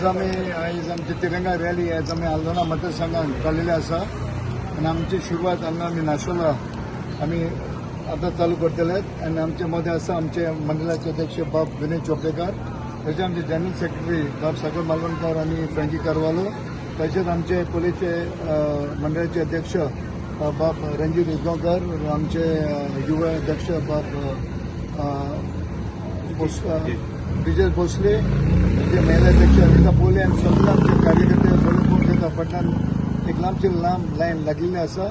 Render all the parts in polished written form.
आयज आमची तिरंगा रॅली आयज आमी आल्दोना मतदारसंघात काडलेली आसा आनी आमची सुरवात हांगा आमी नाशोला आमी आतां चालू करतले आनी आमचे मदें आसा आमचे मंडळाचे अध्यक्ष बाब विनय चोपडेकार, तशें आमचे जनरल सेक्रेटरी बाब सागर मालवणकार आनी फ्रँकी कार्वालो, तशेंच आमचे पुलीसचे मंडळाचे अध्यक्ष बाब रणजीत उजगांवकर, आमचे युवा अध्यक्ष बाब विजय भोसले, आमचे महिला अध्यक्ष अनिता पोले आनी सगळे आमचे कार्यकर्ते सगळे पळोवंक शकता, फाटल्यान एक लांबची लांब लायन लागलेली आसा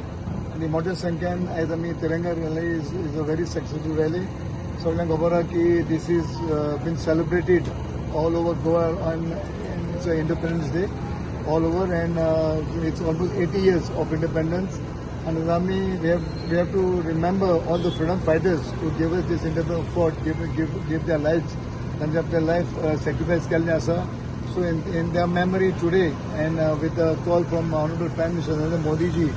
आनी मोठ्या संख्येन आयज आमी तिरंगा rally is a very successful rally. सगळ्यांक खबर आहा की this is been celebrated all over Goa on it's a Independence Day all over and it's almost 80 years of independence and आमी we have to remember all the freedom fighters who gave us this independence, fought, give their lives, तांचे आपले life sacrifice केल्लें आसा. So in their memory today and with a call from Honourable Prime Minister Narendra Modiji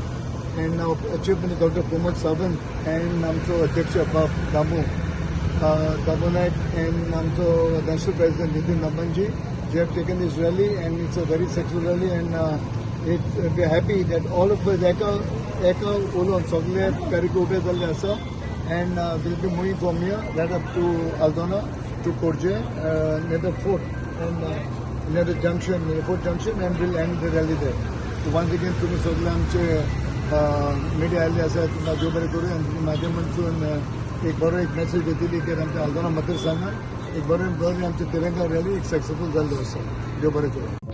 and Chief Minister Doctor Pramod Sawant and आमचो अध्यक्ष बाब Damu Naik and आमचो national president Nitin Nabinji, they have taken this rally and it's a very successful rally and it's we are happy that all of us एका एका उलोवन सगळे कार्यक्रम उबे जाल्ले आसा and we'll be moving from here right up to Aldona, to Korje, near the fort and near the junction, near the fort junction, and we'll end the rally there. So once again तुम्ही सगळे आमचे media आयिल्ले आसा, तुमकां देव बरें करूं आनी तुमी माध्यमांतसून एक बरो एक मेसेज दितली की आमच्या आल्दोना मतदारसंघात एक बरें बरें आमची तिरंगा रॅली एक सक्सेसफूल जाल्ली आसा. देव बरें करूं.